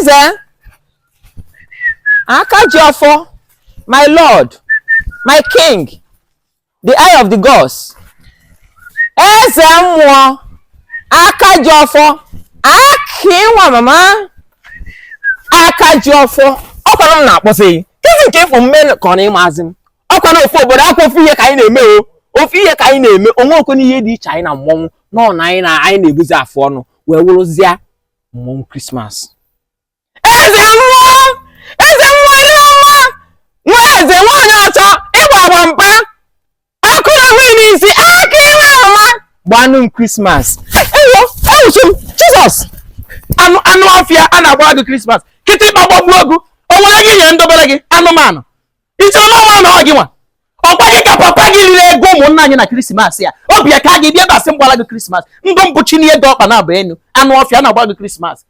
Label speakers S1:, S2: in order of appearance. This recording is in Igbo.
S1: Eze aka ji ọfọ, my lord, my king, the eye of the gods, eze mmụọ, aka ji ọfọ, akị nwa mama, aka ji ọfọ. Ọkwara m na-akpọzi kezi nke ịfụ mme ka ọ na ịmazị m. Ọkwa na ofu obodo akwa, ofu ihe ka anyị na-eme o, ofu ihe ka anyị na-eme. Onwe okwe n'ihe dị iche anyị na mmọnwụ nọ na anyị na anyị na-ebuzi afụ ọnụ wee wụrụzịa mmọnwụ Krismas. Eze mmụọ, eze mmụọ dị mma, nwa eze nwaanyị ọcha, ịgba agba mpa ọkụ na-ahụ n'isi, aka ime ọma, gbanụ m Krismas. Ewo, ewuchi m Jizọs.
S2: Anụ anụ ọfịa a na-agbara gị Krismas, kịtịkpa gbagbuo gị. O nwere gị nyere ndobere gị anụmanụ ichere na ọnwa na ọ gị nwa ọkwa gị ka papa gị riri ego ụmụnna anyị na Krismas ya. Obi ya ka gị bịa basị mgbara gị Krismas. Ndụ mbụ chi n'ihe dị ọkpa na-abụ enu anụ ọfịa a na-agbara gị Krismas.